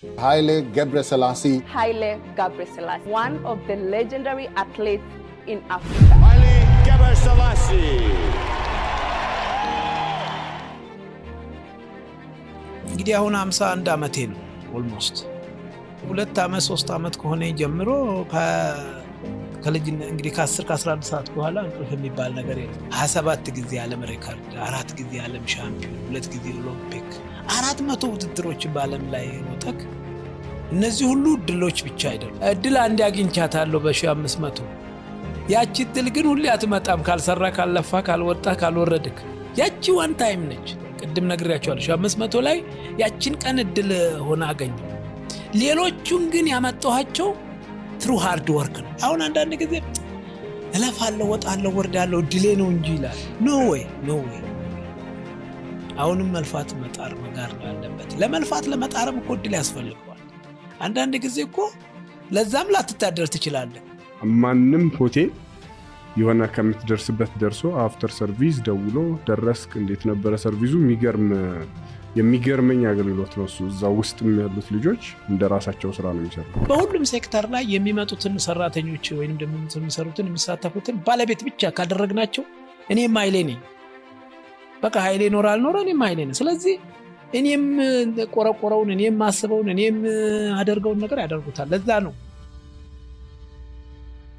Haile Gebrselassie. Haile Gebrselassie, one of the legendary athletes in Africa. Haile Gebrselassie. እንግዲህ አሁን 51 ዓመቴ ነው። Almost 2 ዓመት 3 ዓመት ከሆነ ጀምሮ ከልጅነት እንግዲህ ከ10 ከ11 ሰዓት በኋላ እንቅልፍ የሚባል ነገር የለም። 27 ጊዜ የዓለም ሪከርድ፣ አራት ጊዜ የዓለም ሻምፒዮን፣ ሁለት ጊዜ ኦሎምፒክ፣ 400 ውድድሮችን በዓለም ላይ ሮጠክ እነዚህ ሁሉ እድሎች ብቻ አይደሉም። እድል አንዴ አግኝቻታለሁ በ1500። ያቺ እድል ግን ሁሌ አትመጣም። ካልሰራህ፣ ካልለፋህ፣ ካልወጣህ፣ ካልወረድክ ያቺ one time ነች። ቅድም ነግሬያችኋለሁ። 1500 ላይ ያችን ቀን እድል ሆነ አገኘሁ። ሌሎቹን ግን ያመጣኋቸው through hard work ነው። አሁን አንዳንድ ጊዜ እለፋለሁ፣ ወጣለሁ፣ ወርዳለሁ እድሌ ነው እንጂ ይላል። No way, no way። አሁንም መልፋት መጣር መጋር ነው ያለበት። ለመልፋት ለመጣርም እኮ እድል ያስፈልገዋል። አንዳንድ ጊዜ እኮ ለዛም ላትታደል ትችላለህ። ማንም ሆቴል የሆነ ከምትደርስበት ደርሶ after service ደውሎ ደረስክ፣ እንዴት ነበረ service ኡ? የሚገርም የሚገርመኝ አገልግሎት ነው እሱ። እዛ ውስጥም ያሉት ልጆች እንደ ራሳቸው ስራ ነው የሚሰሩት። በሁሉም ሴክተር ላይ የሚመጡትን ሰራተኞች ወይም ደግሞ የሚሰሩትን የሚሳተፉትን ባለቤት ብቻ ካደረግናቸው እኔም ኃይሌ ነኝ። በቃ ኃይሌ ኖረ አልኖረ እኔም ኃይሌ ነኝ። ስለዚህ እኔም ቆረቆረውን፣ እኔም ማስበውን፣ እኔም አደርገውን ነገር ያደርጉታል። ለዛ ነው